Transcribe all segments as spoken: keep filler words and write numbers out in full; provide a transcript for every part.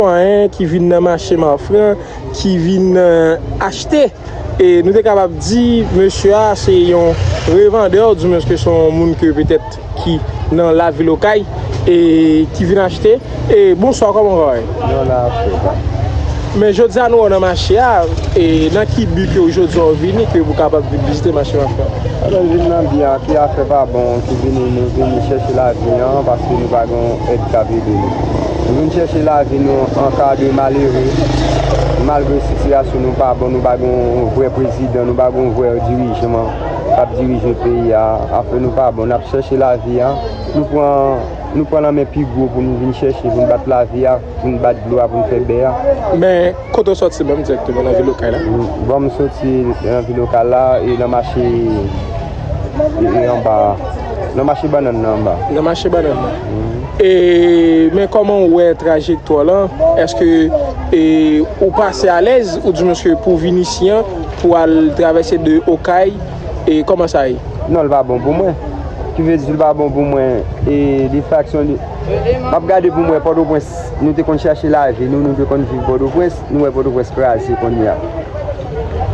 Sitwayen ki vin nan mache Mafran, ki vin, eh, achte. E nou te kapab di, mesye a se yon revandè, oudimwens ke se yon moun ke petèt ki nan lavil Okay, e ki vin achte. E bonswa, kòman w ye? Non, la, frè. Men jodi a nou wè w nan mache a, e nan ki bi ke w jodi a w vini, ke w kapab vin vizite mache Mafran? Alò, m vin nan bi a, ki afè pa bon, ki vini, nou vini chèche lavi an, paske nou pa gen èd k ap ede nou. Nou vin chèche lavi nou an ka de malere, malgre sitiyasyon nou pa bon, nou pa gen yon vrè prezidan, nou pa gen yon vrè dirijan k ap dirije peyi a, afè nou pa bon, n ap chèche lavi a, nou pran, nou pran nan men pi gwo pou nou vin chèche, pou n bat lavi a, pou n bat dlo a, pou n fè bè a. Men, kote w sòti menm dirèkteman nan vil Okay la? Bon, m soti nan vil Okay la e nan mache, e, e anba, nan mache bannann nan anba. Nan mache bannann nan. E, men kòman w wè trajektwa w lan? Èske, e, ou pase alèz, oudimwens ke pou w vin isi an, pou w al travèse de Okay, e kòman sa ye? Non, l pa bon pou mwen. Ki vle di l pa bon pou mwen, e, de faksyon de, m ap gade pou mwen Pòtoprens, nou te konn chèche lavi nou, nou te konn viv Pòtoprens, nou wè Pòtoprens kraze kounye a.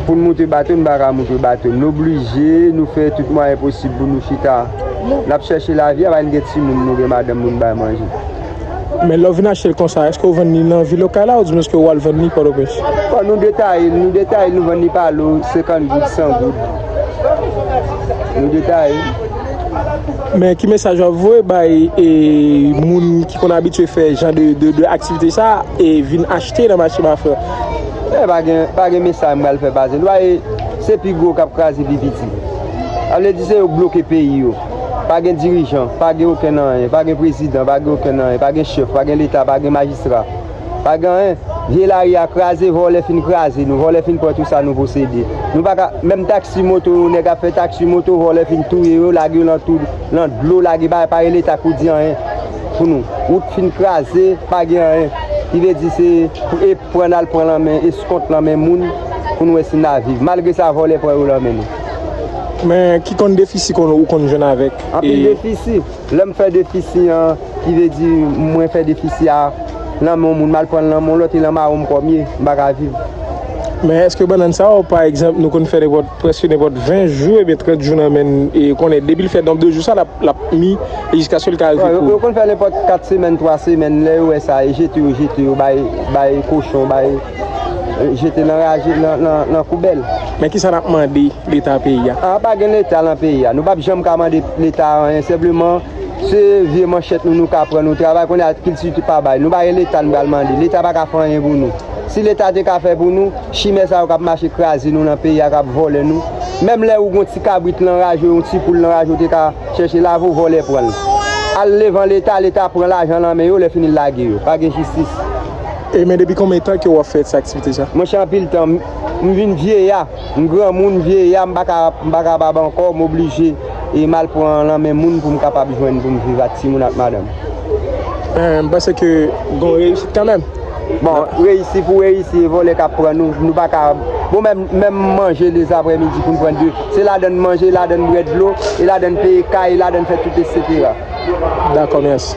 Pou n moute bato, nou pa ka moute bato. Nou oblije, nou fè tout mwayen posib pou nou chita. N ap chèche lavi a, pa n gen timoun, nou gen madanm pou n bay manje. Men lè w vin achte l konsa, èske w vann li nan vil Okay la, oudimwens ke w al vann li Pòtoprens? Bon, nou detaye l, nou detaye l, nou vann li pa lo, senkant goud, san goud. Nou detaye l. Men ki mesaj w ap voye bay, e, moun ki konn abitye fè jan de, de, de aktivite sa, e vin achte nan mache Mafran? E pa gen, pa gen mesaj m pral fè pase. Nou pa e, se pi gwo k ap kraze pi piti. Sa vle di se yo k bloke peyi yo. Pa gen dirijan, pa gen okenn anyen, pa gen prezidan, pa gen okenn anyen, pa gen chèf, pa gen leta, pa gen majistra. Pa gen anyen. Vye lari a kraze, vòlè fin kraze nou, vòlè fin pran tout sa nou posede. Nou pa ka, menm taksi moto, nèg ap fè taksi moto, vòlè fin touye yo, lage yo nan tou, nan dlo, lage bagay, pa gen leta k pou di anyen pou nou. Wout fin kraze, pa gen anyen. Ki vle di se pou e pran, n al pran nan men, eskont nan men moun pou n wè si n a viv. Malgre sa, vòlè pran yo nan men nou. Men ki konn defisi konn, ou konn jwenn avèk? Anpil e defisi. Lè m fè defisi an, ki vle di mwen fè defisi a nan men yon moun, m al pran l nan men yon lòt, e nan mawon m kò m ye, m pa ka viv. Men èske bannann sa yo, pa egzanp, nou konn fè nenpòt, prèske nenpòt ven jou, ebyen trant jou nan men n, e konnen depi l fè nonb de jou sa, l ap, l ap mi, e jiskaske l ka rive kou. Yo, yo konn fè nenpòt kat semèn, twa semèn, lè yo wè sa, e jete yo, jete yo, bay, bay kochon, bay, e, jete nan raje, nan, nan, nan poubèl. Men kisa n ap mande leta peyi a? A, pa gen leta nan peyi a. Nou p ap janm ka mande leta anyen, senpleman, se vye manchèt nou, nou ka pran, nou travay, kounye a kilti pa bay. Nou pa gen leta nou pral mande. Leta pa ka fè anyen pou nou. Si leta te ka fè pou nou, chimè sa yo k ap mache kraze nou nan peyi a, k ap vòlè nou. Menm lè ou gon ti kabrit nan raje, yon ti poul nan raje, ou te ka chèche lave, vòlè pran l. Al devan leta, leta pran lajan nan men yo, lè fini l lage yo. Pa gen jistis. E men depi konbyen tan ke w ap fè ti aktivite sa? Monchè, anpil tan. M, m vin vyeya. M granmoun, vyeya, m pa ka, m pa kapab ankò, m oblije e m al pran nan men moun pou m kapab jwenn pou m viv ak timoun ak madanm. Eh, m panse ke gon reyisit kanmenm. Bon, reyisi pou reyisi, e vòlè k ap pran nou, nou pa ka, bon, menm, menm manje dezaprèmidi pou n pran de, se ladan n manje, ladan n bwè dlo, e ladan n peye kay, e ladan n fè tout, etsetera. Dakò, mèsi.